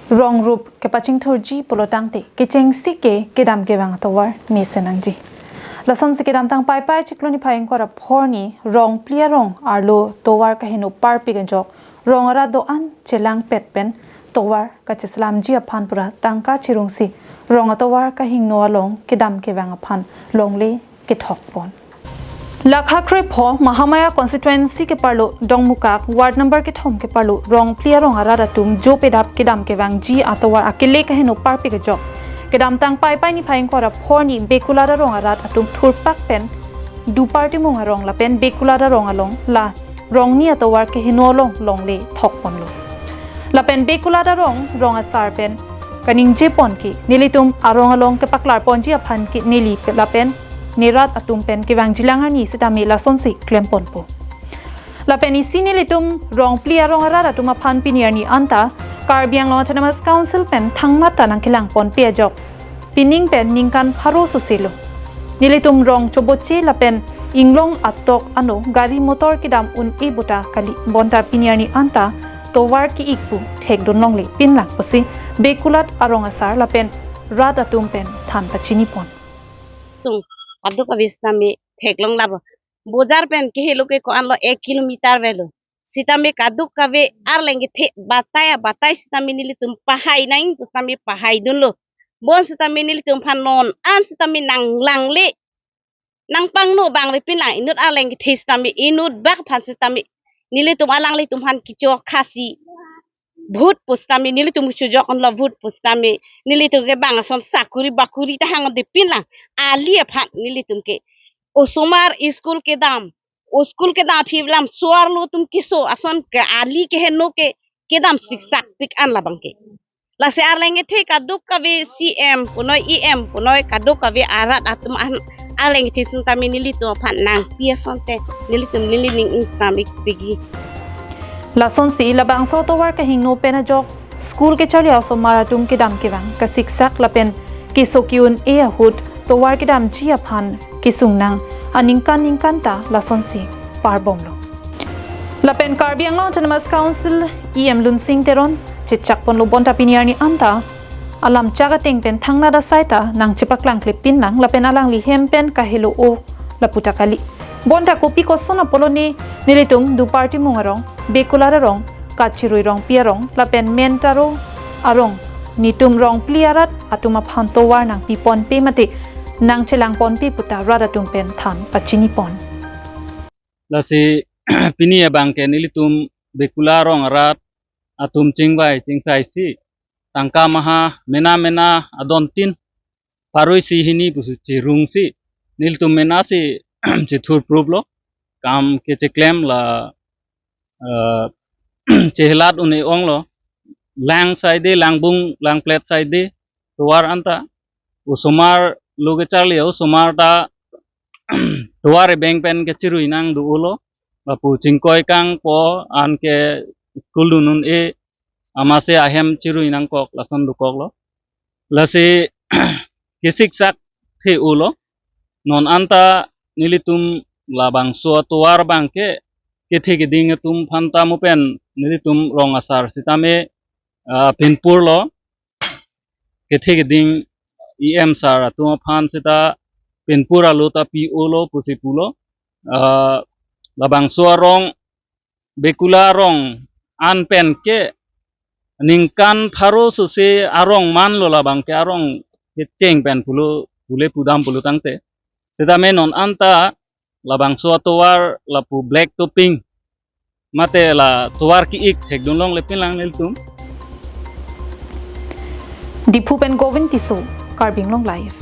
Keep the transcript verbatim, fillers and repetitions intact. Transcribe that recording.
Rong rup kepachingthurji pulotangte kechengsi ke kedam kevang atovar mesen nangji. Lasonsi kedamtang Paipai chiklo niphai ingkoi ra phongo arni Rongpli arong arlo tovar kaheno parpik ajok rong arat do-an chelangpet pen tovar kacheselamji aphan pura tangka chirungsi rong atovar kahingno along kedam kevang aphan longle kethok pon. Lakha krepho Mahamaya constituency keparlo Dongmukak ward number kethom keparlo Rongpli arong arat atum jo pedap kedam kevangji atovar akele kaheno parpik ajok kedamtang Paipai niphai ingkoi ra phongo arni Bekulat arong arat atum thurpak pen Dupartimung arong lapen Bekulat arong along la rongni atovar keheno along longle thok ponlo. Lapen Bekulat arong rong asar pen kaningje pon ke nelitum arong along kepaklar ponji aphan ke neli lapen nerat atum pen kevangjilang arni sitame lasonsi klem ponpo. Lapen isi nelitum Rongpli arong arat atum aphan pini arni anta Karbi Anglong Autonomous Council pen thangnat ta nangkelang ponpe ajok pining pen ningkan pharo soselo. Nelitum rong choboche lapen inglong atok ano gari motor kedam un-e buta kali, bonta pini arni anta tovar ki-ik pu thekdun longle pinlang pusi Bekulat arong asar lapen rat atum pen than pachini pon. Tung kadokave sitame theklong labo. Bojar pen kehelo ke ko-an lo ek kilometer avelo. Sitame kadokave arleng kethe batai abatai sitame nelitum pahai nang pu sitame pahai dunlo. Bon sitame nelitum aphan non an sitame nanglangle. Nangpangno abang ave pinlang inut arleng kethe sitame inut bak aphan sitame nelitum alanglitum aphan kecho khasi vote pu sitame nelitum kechojok onlo vote pu sitame nelitum ke bang ason sakuri bakuri ta hang de pinlang ali aphan nelitum ke osomar school kedam, o school kedam aphi lam so-arlo atum keso ason ke ali keheno ke kedam siksak pik an labang ke. Lasi arleng kethe kadokave C M punoi E M punoi kadokave arat atum an arleng kethe sitame nelitum aphan nangpi asonte nelitum neli ning ingsam ik pigi. Lasonsi labangso tovar kahingno pen ajok school kecharli osomar atum kedam kevang kasiksak lapen keso ki-un-e ahut tovar kedamji aphan kesung nang aningkan ningkan ta lasonsi parbomlo. Lapen Karbi Anglong Autonomous Council E M Lunsing Teron chechak ponlo bonta pini arni anta alam chak ateng pen thangnat asai ta nangchepaklang klepin lang lapen alangli hem pen kahelo o lapu ta kali. Bonta kopi koson apolone nelitum Dupartimung arong, Bekulat arong, Kachirui Rongpi arong lapen Mentaro arong netum Rongpli arat atum aphan tovar nangpi ponpe mate nangchelang ponpe puta rat atum pen than pachini pon. Lasi pini abang ke nelitum Bekulat arong arat atum chingvai chingsai si tangka maha mena mena adon tin pharo isi hini pusi chirungsi nelitum mena si chithur proof lo kam kecheklem la, eh, chehelat un-e onglo lang saide langbung langplet saide tovar anta osomar lo kecharli osomar ta tovar ebeng pen kechirui nang do-olo lapu chingkoi kangpo anke school dun un-e amase ahem chirui nangkok lason dokoklo. Lasi kesiksak the-olo. Non anta nelitum labangso atovar abang ke kethe keding atum aphan ta mo pen nelitum rong asar sitame, ah, pinpurlo. Kethe keding E M sir atum aphan sita pinpur alo ta pi-olo pusi pulo. Ah, labangso arong Bekulat arong an pen ke ningkan pharo sose arong manlo labang ke arong kecheng pen pulo pule pudam pulo tangte. Sitame non anta labangso atovar lapu black topping mate la tovar ki-ik thekdun longle pinlang nelitum. Diphu pen Govind Tisso, Karbi Anglong Live.